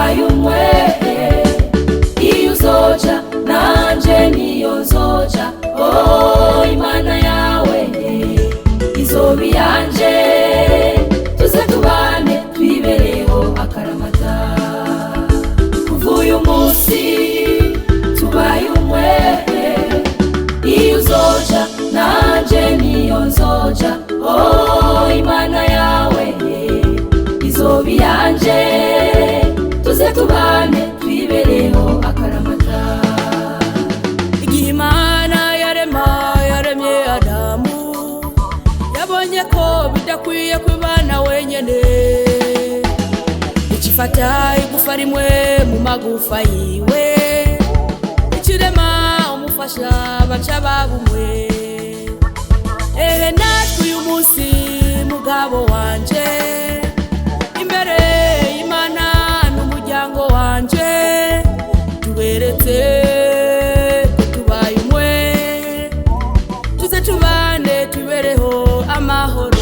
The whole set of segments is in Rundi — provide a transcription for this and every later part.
Tubaye umwe, iyo uzoja nanje niyo nzoja. Oh, Imana yawe izoba iyanje, tuze tubane twibereho akaramata. Kuva uyu munsi tubaye umwe, iyo uzoja nanje niyo nzoja. Oh, Imana yawe izoba iyanje, tuze tubane twibereho akaramata. Igihe Imana yarema yaremye Adamu, yabonye ko bidakwiye kwibana wenyene, icifata igufa rimwe mu magufa yiwe, ikirema umufasha baca babumwe. Ehe natwe uyu munsi mugabo wanje, imbere y'Imana n'umuryango wanje, tuberetse ko tubaye umwe, tuze tubane tubereho amahoro.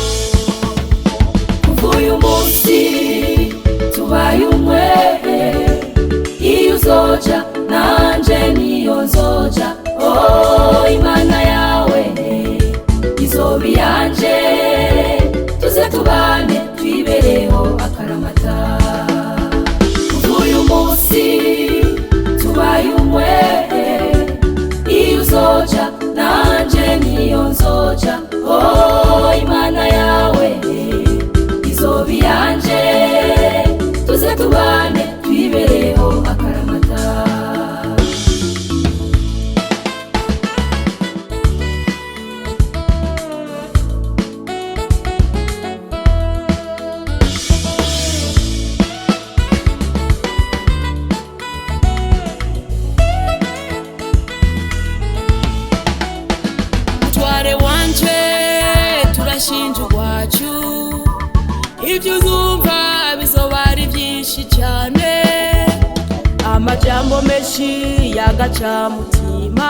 Kuva uyu munsi tubaye umwe, iyo uzoja nanje niyo nzoja. Oh, Imana yawe izoba iyanje, tuze tubane twibereho akaramata. Kuva uyu munsi tubaye umwe, iyo uzoja nanje niyo nzoja. Oh, Imana yawe izoba iyanje, tuze tubane twibereho akaramata. Mutware wanje, turashinja urwacu, ibyo uzumva bizoba ari byinshi cyane, amajambo menshi yagacamutima,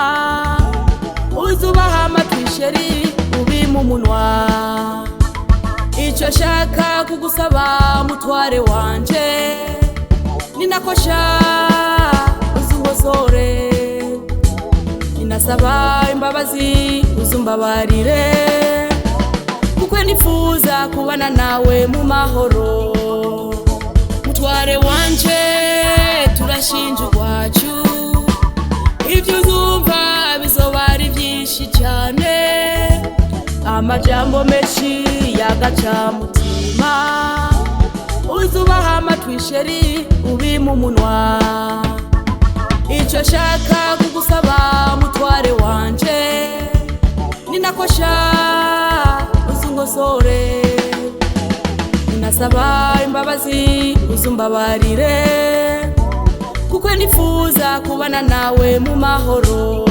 uzubaha amatwi chéri ubima umunwa. Icyo nshaka kugusaba mutware wanje, ninakosha uzunkosore, ninasaba imbabazi uzumbabarire, kuko nifuza kubana nawe mu mahoro. Mutware wanje, turashinja urwacu, ibyo uzumva bizoba ari byinshi cyane, amajambo menshi yagacamutima, uzubaha amatwi chéri ubima umunwa. Icyo nshaka kugusaba mutware wanje, ninakosha uzunkosore, ninasaba imbabazi uzumbabarire, kuko nifuza kubana nawe mu mahoro.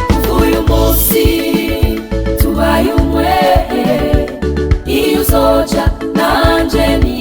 Kuva uyu munsi tubaye umwe, iyo uzoja nanje niyo